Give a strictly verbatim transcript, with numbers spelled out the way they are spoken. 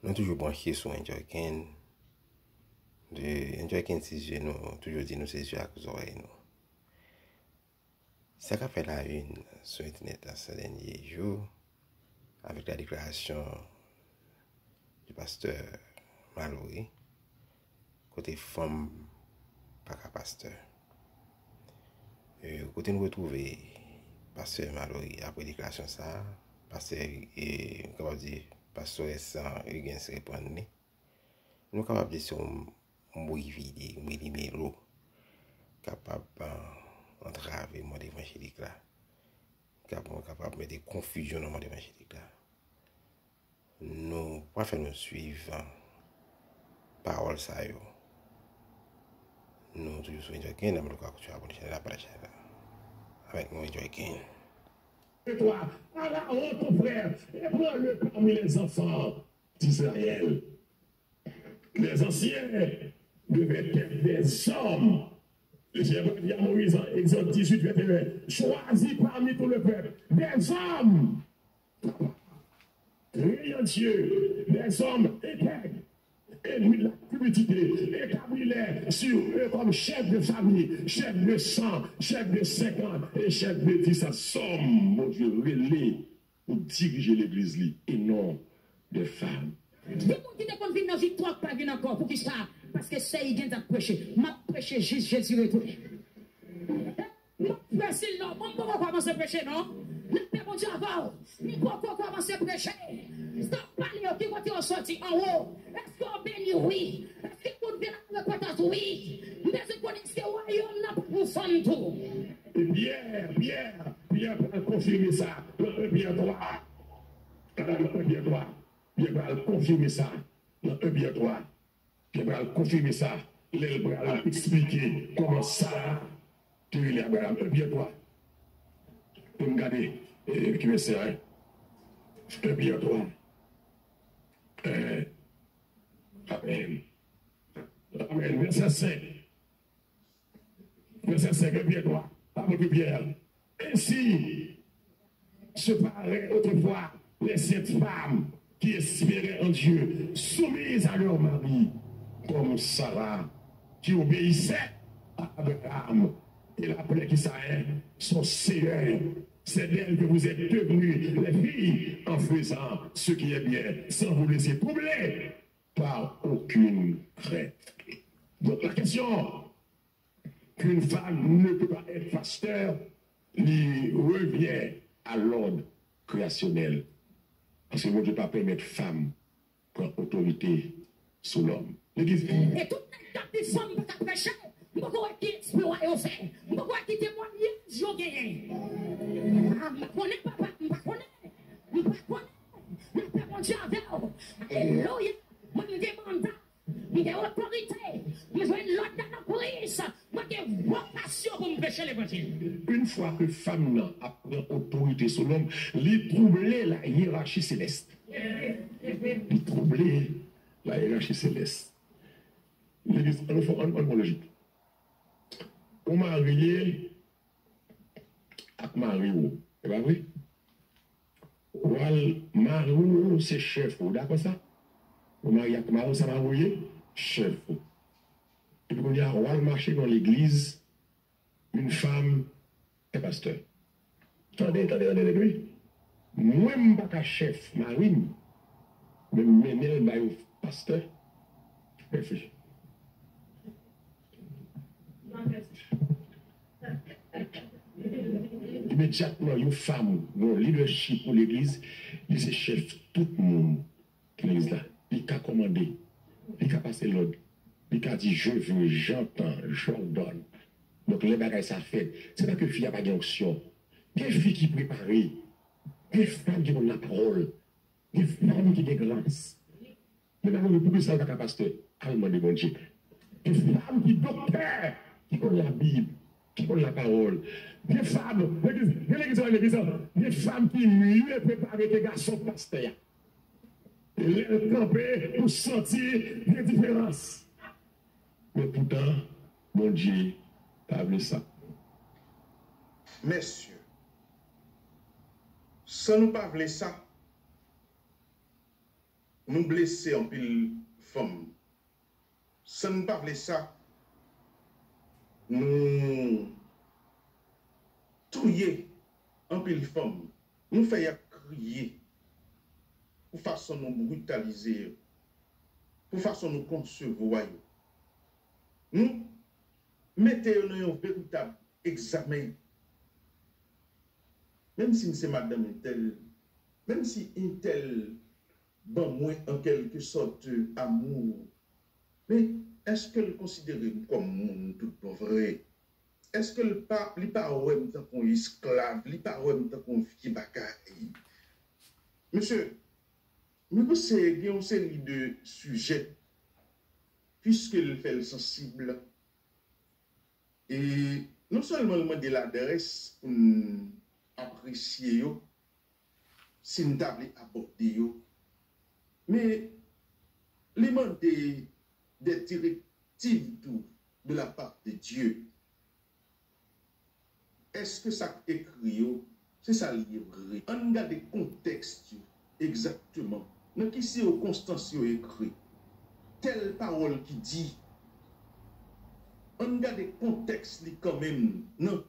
Nou toujou branche sou Enjoy Ken. Enjoy Ken se zye nou, toujou di nou se zye ak zòrèy nou. Sa k ap fè la une sou entènèt la sa dènye jou, avèk la deklarasyon di pastè Malory, kote fanm pa ka pastè. E, kote nou retwouve pastè Malory apre deklarasyon sa a, pastè, e, m kapab di, pastè Huguens reprann li. Nou kapab di se yon mouy vide, yon melimelo kapab, eh, antrave mond evanjelik la, kapab, kapab mete konfizyon nan mond evanjelik la. Nou pa fè nou swiv, eh, pawòl sa yo. Nou toujou sou Enjoy Ken, nan men nou ka kontinye abone chanèl la, pataje chanèl la avèk nou. Enjoy Ken. Et toi, à la honte, ton frère, ébranle-le parmi les enfants d'Israël. Les anciens devaient être des hommes. Le Seigneur va dire à Moïse en Exode dix-huit, vingt et un, choisis parmi tout le peuple des hommes, craignant Dieu, des hommes intègres, ennemis de la cupidité, établis-les sur eux comme chefs de famille, chefs de cent, chefs de cinquante et chefs de dix hommes. Bondye rele pou dirije legliz li e non de fanm. Gen moun ki te konn vin nan viktwa k pa vin ankò. Poukisa? Paske sè Higgins ap preche. M ap preche jis Jezi retounen. M ap preche, non, mwen m poko kòmanse preche, non. N ap fè Bondye avè w. M poko kòmanse preche. Sa w pale yo, ki kote yo soti? Anwo. Èske w beni? Wi. Èske moun vin ak repantans? Wi. M bezwen konnen èske wayòm nan pa pou fanm tou. E Pyè, Pyè, Pyè pral konfime sa nan en Pyè twa. Nan en Pyè twa, Pyè pral konfime sa nan en Pyè twa. Pyè pral konfime sa lè l pral eksplike kòman Sara te rele Abraram. En Pyè twa. Pou n gade, e, ki vèsè a, en Pyè twa. E, amèn. Amèn. Vèsè senk. Vèsè senk, en Pyè twa, apot Pyè. Ainsi se parlaient autrefois les saintes femmes qui espéraient en Dieu, soumises à leur mari, comme Sarah, qui obéissait à Abraham et l'appelait qui ça est, son Seigneur. C'est d'elles que vous êtes devenues les filles en faisant ce qui est bien, sans vous laisser troubler par aucune crainte. Donc la question qu'une femme ne peut pas être pasteur, li revient à l'ordre créationnel. Paske Bondye pa pèmèt fanm pran otorite sou lòm. Legliz. E tout nèg k ap di fanm pa ka preche, m poko wè ki eksplwa yo fè. M poko wè ki temwayaj yo genyen. A, m pa konnen, papa, m pa konnen. M pa konnen. M ap fè Bondye avè w. Alelouya. Mwen, m gen manda. M gen otorite. M jwenn lòd la nan Kris. Mwen gen vokasyon pou m preche levanjil. Une fois que fanm nan ap pran otorite sou lòm, li twouble la hiérarchie céleste. Li twouble la hiérarchie céleste. Legliz, ann fè, ann, ann pran lojik. Ou marye ak mari w, e pa vre? Ou al, mari w se chèf ou, dakò sa? Ou marye ak mari w, sa mari w ye? Chèf ou. Epi kounye a, ou al mache nan legliz, une femme est pasteur. Tande, tande, tande, tande, wi. Mwen, m pa ka chèf mari m, men m mennen l bay yon pastè. Reflechi. Imedyatman, yon fanm gen yon lidèchip pou legliz, li se chèf tout moun ki legliz la. Li ka kòmande, li ka pase lòd, li ka di, je veux, j'entends, j'ordonne. Donk, lè bagay sa fèt, se pa ke fi a pa gen onksyon. Gen fi ki prepare, gen fanm ki konn lapawòl, gen fanm ki gen gras. Men malere, poukisa l pa ka pastè? Al mande Bondye. Gen fanm ki doktè, ki konn Labib, ki konn lapawòl. Gen fanm, legliz, gen legliz, gen legliz, gen fanm ki mye prepare ke gason pastè a. E lè l kanpe, ou santi gen diferans. Men poutan, Bondye pa vle sa. Mesye, san nou pa vle sa, Nou blese anpil fanm. San n pa vle sa, nou touye anpil fanm. Nou fè y ap kriye pou fason nou britalize yo, pou fason nou konsevwa yo. Nou mete yo nan yon veritab egzamen. Menm si m se madanm entèl, menm si entèl ban mwen an kèlke sòt amou, men èske l konsidere m kòm moun tout bon vre? Èske l pa, li pa wè m tankou yon esklav, li pa wè m tankou yon vye bagay? Mesye, mwen panse gen yon seri de sijè, piske l fè l sansib, e non sèlman l mande ladrès pou n apresye yo, si n ta vle abòde yo, men li mande de direktiv tou de la part de Dieu. Èske sa k ekri yo, se sa l ye vre? Ann gade kontèks yo egzakteman. Nan ki sikonstans yo ekri? Tèl pawòl ki di, ann gade kontèks li kanmenm, nan